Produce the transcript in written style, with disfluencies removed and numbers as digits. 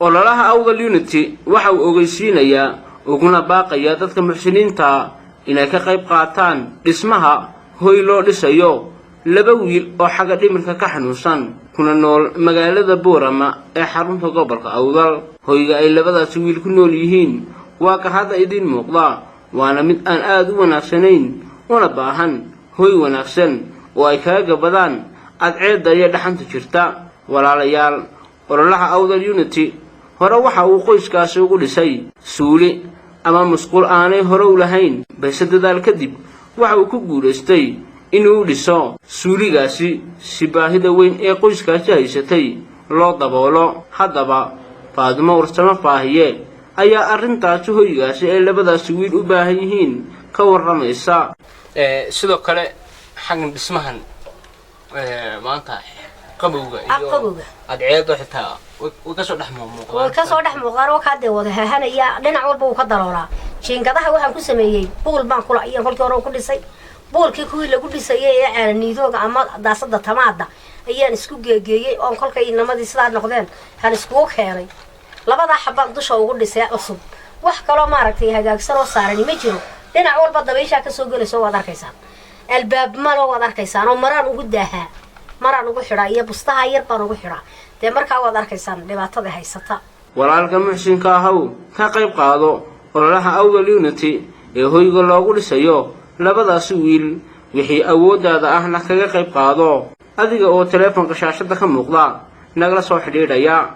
Ololaha Awdal Unity waxa uu ogeysiinayaa uguna baaqayaa dadka muxsiniinta inay ka qayb qaataan dhismaha hoy loo dhisayo laba wiil oo xagga dhimirka ka xanuunsan, kuna nool magaalada Boorama ee xarunta gobolka Awdal. Hoyga ay labadaasi wiil ku nool yihiin waa ka hadda idiin muuqda, waana mid aan aada u wanaagsanayn, una baahan hoy wanaagsan oo ay kaga gabadaan cadceedda iyo dhaxanta jirta. Walaalayaal, ololaha Awdal Unity hore waxa uu qoyskaasi ugu dhisay suuli ama musqul aanay hore u lahayn, balse dadaal kadib waxa uu ku guulaystay inuu dhiso suuligaasi si baahida weyn ee qoyskaasi haysatay loo daboolo. Haddaba, Faadimo Warsamo Faahiye ayaa arrintaasi hoygaasi ay labadaasi wiil u baahan yihiin ka warramaysa. Sidoo kale xaggan dhismahan maanta qabowga iyo qabowga. Cadceedo xitaa way kasoo dhex muuqdaan. Way kasoo dhex muuqdaan oo kaa dee wada hahanaya, dhinac walba wuu ka daloolaa. Jiingadaha waxaan ku sameeyey buul baan kula iyo kolkii hore ku dhisay buulkii kuwii lagu dhisayay ee caananiidooga ama daasada tamaada ayaan isku geegeeyey, oon kolkay inamadii sidaa noqdeen han iskugu keenay. Labadaa xabaan dusha ugu dhisay cusub. Wax kaloo maaragtay hagaagsan oo saarani ma jiro. Dhinac walba dabayshaa kasoo gelayso, waad arkaysaan. Albaab malo, waad arkaysaan, oo maraan ugu daahaa, maraan ugu xidhaa iyo bustaha yar baan ugu xidhaa. Dee markaa waad arkaysaan dhibaatada haysata. Walaalka muxsinka ahow, ka qayb qaado ololaha Awdal Unity ee hoyga loogu dhisayo labadaasi wiil. Wixii awooddaada ahna kaga qayb qaado adiga oo teleefonka shaashadda ka muuqda nagala soo xidhiidhaya.